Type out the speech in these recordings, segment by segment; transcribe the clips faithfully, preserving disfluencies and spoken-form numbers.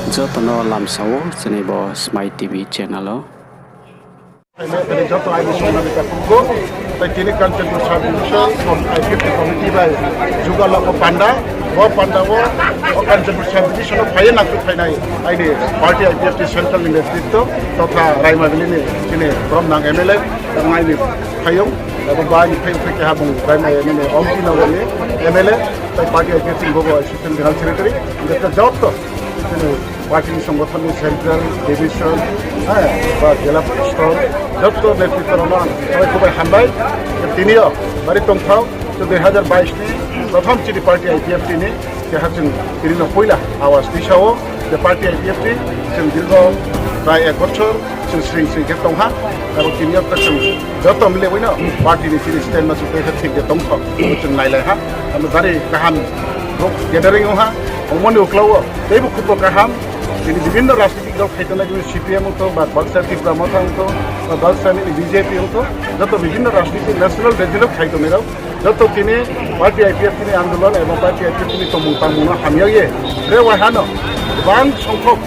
Joto no lamsa ou chini bo Smai T V channel o. Tini joto aini songnani ta phungko, tai tini Kanchanpur sub division com-, I P F T committee bai jugalok o panda, bo panda o, o Kanchanpur sub division o phai ye nangkhu phainai aini party I P F T central ni netritwo totha Raimabili ni chini bromnang M L A, tang aini phayong, abo ba aini phayong khe keha bung Raimabili ni Omti Nagar ni M L A, tai party I P F T ni bobo assistant general secretary, hingkhe joto chini party ni songothon ni central, division, ha, ba jela stor, joto netritwo rok no ang sabai khubai hambai. Tini yo bari tongthao, to dui hazar bais ni prothom chini party I P F T ni keha chwng tini no poila awas tisa o, je party I P F T chwng dirgho prai ek bochor chwng sring sring khe tongha, abo tini yo to chwng joto mile bai no party ni chini stand no chwng tei khe thik de tongthao, abo chwng nailai ha, abo bari kaham rok gathering ong ha, omo ni uklau o teibo khupo kaham, tini bibhinno rajnitik dol khai tongnai, chini C P M ong tho, ba baksa Tipra Motha ong tho, ba baksa nini B J P ong tho, joto bibhinno rajnitik national regional khai tongnai rok, joto tini party I P F T ni andolon ebong party I P F T ni tongmung tangmung no hamya ye, re waiha no gbang songkhok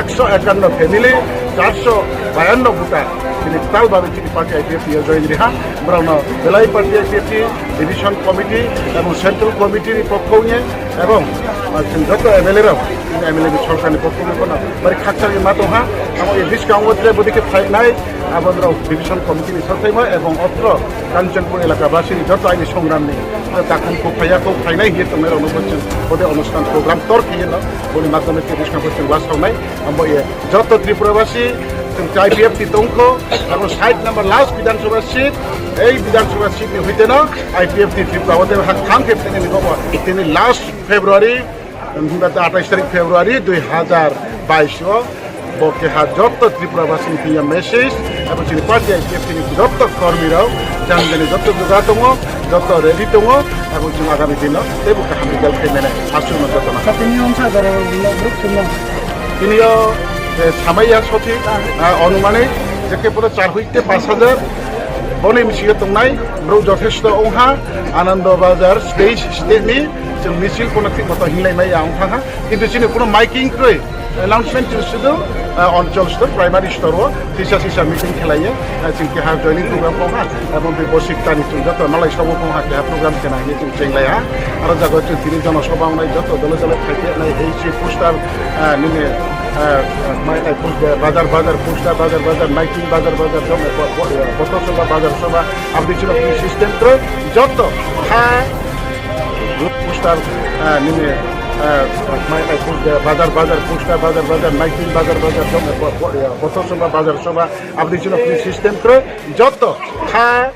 ekso ekanno family, charso bayanno voter, tini tal babe chini party I P F T yo join ri ha, brao no belai party I P F T division committee ebong central committee ni pokho ye, ebong, ah, chwng joto M L A rok, chini M L A ni sorkar ni pokho ni kono bari khakchang ye ma tong ha, abo ye buskang wo tre bodi khe phainai, abo rao division committee ni sothaimo ebong otro Kanchanpur elaka basi ni joto aini songram ni takhum kho phaiya kho phainai hing ye tongnai rao no bo chwng bode onusthan program tor khe ye no boni madhyome se buskang pho chwng wasaonai, abo ye joto Tripura basi chwng I P F T tong kho, abo sait number last Bidhan Sabha seat, ei Bidhan Sabha seat ni hoite no I P F T Tripura wo tei ha thang khe tini ni bo tini last February, himba atais tarik February dui hazar bais o, bo keha joto Tripura basi ni thing ya message, abo chini party I P F T ni joto kormi rao, jang jani joto juga tongo, joto ready tongo, abo chini agami din no teibo kaham result khe mene asuh no joto no. Tini yo, eh, samai ya sothik, ah, onumani, je khe pura char hoite panch hajar, boni bsing yo tongnai brouh jothesto ong ha, Anando Bazar stage, stage ni, chwng misil pho no thik moto hinglai mai ya ong thang ha. Kintu chini kuno miking kroi, announcement chwng sudu, ah, onchol stor, primary stor o, sisa sisa meeting khelai ye, ah, chwng keha joining program ong ha, ebong bosik tani chwng joto malai sabo ong ha, keha program khena hing ye chwng chenglai ha. Aro jaga chwng tini jonosabha ongnai, joto dole dole phai khe nai, ei si poster, ah, nini, ah, mai nai poster, bazar bazar poster, bazar bazar miking, bazar bazar jom, bo-, bo-, boto sabha, bazar sabha, abo dei chwng system kroi, joto ha, poster, ah, nini, ah, mai nai poster, bazar bazar poster, bazar bazar miking, bazar bazar jom, bo-, bo-, boto sabha, bazar sabha, abo dei chwng system kroi, joto ha,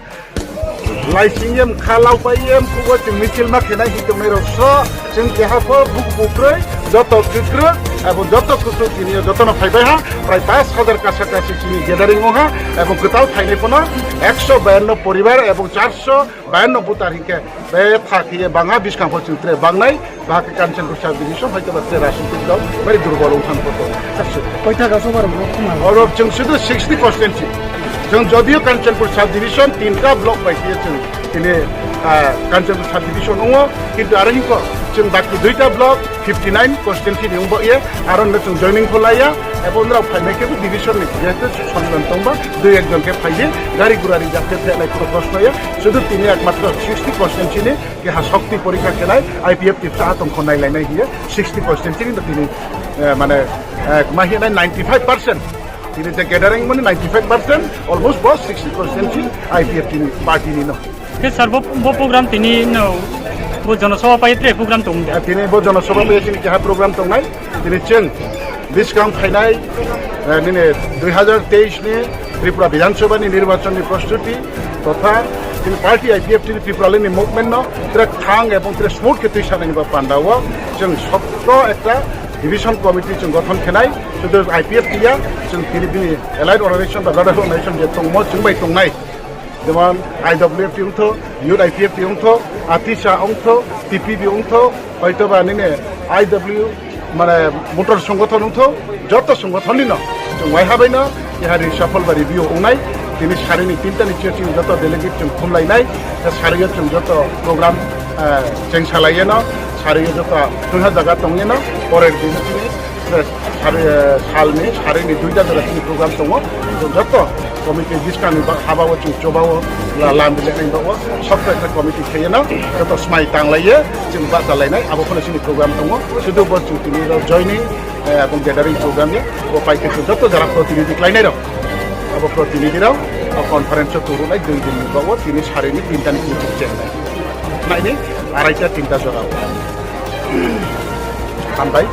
laising ye mkha, laupai ye mkhugo chwng misil ma khenai hing tongnai rao so, chwng keha pho buku bukroi, joto kwkrwk, abo joto kusu tini yo joto no phaibai ha, prai panch hajar kasa kasi chini gathering ong ha, abo kwtal phainai pho no ekso bayanno poribar abo charso bayanno voter hing khe betha khe ye bangha buskang pho chwng tre bangnai, bahai khe Kanchanpur sub division hoito ba tre rajnitik dol bari durbol ong thang pho tong. Koita ka sobar bo khuma? Oro chwng sudu sixty constituency. Chwng jodio Kanchanpur sub division tinta block bai khe chwng tini, ah, Kanchanpur sub division ong o, kintu aro hing kho chwng baki duita block fifty nine constituency ni ong bo ye, aro no chwng joining kho lai ya, abo nrao phainai khe bo division ni jehetu sonjon tong ba, dui ekjon khe phai di, gari gura reserve khe phainai khe proshno ya, sudu tini ekmatro sixty constituency ni keha shokti porikha khenai, I P F T sa tong kho nailainai hing ye, sixty constituency ni no tini, eh, mane, eh, ma hing nai ninety five percent. Tini je gathering mani ninety five percent, almost bo sixty constituency I P F T ni party ni no. Khe sir, bo, bo program tini no, bo jonosabha pai tre program tong de? Eh, tini bo jonosabha pai chini keha program tongnai. Tini chwng buskang phainai, eh, nini dui hazar teis ni Tripura Bidhan Sabha ni nirbachon ni prostuti totha chini party I P F T ni Tripura ni movement no tre thang ebong tre smooth khe tuisanai ni ba panda o chwng sotro ekta division committee chwng gothon khenai, sudu I P F T ya, chwng tini bini allied organization ba brotherhood organization je tongmo chwng bai tongnai. Jemon I W F T ongtho, Youth I P F T ongtho, Atisa ongtho, T P B ongtho, hoitoba nini I W, mane, motor songothon ongtho, joto songothon ni no chwng waiha bai no keha reshuffle ba review ongnai. Tini sari ni tinta ni chini joto delegate chwng khumlainai, sari o chwng joto program, eh, chengsalai ye no, sari o joto thungha jaga tong ye no, pore bini chini, eh, Sal ni sari ni duita jora chini program tong ou. Chung joto committee buskang ni haba wo chung choba wo, lam bilainai ba wo, sob khe committee khe ye no joto smai tanglai ye chung bahchalainai, abo pho no chini program tong ou. Sudu bo chung tini rao joining, এবং gathering program ye, bo pai khe chung joto jara protinidhi kláinai rao, abo protinidhi rao, abo conference wo chung ruhnai dui din ni baoh wo tini sari ni tinta ni chung chennai. Nai ni, araita tinta jora wo. Hambai.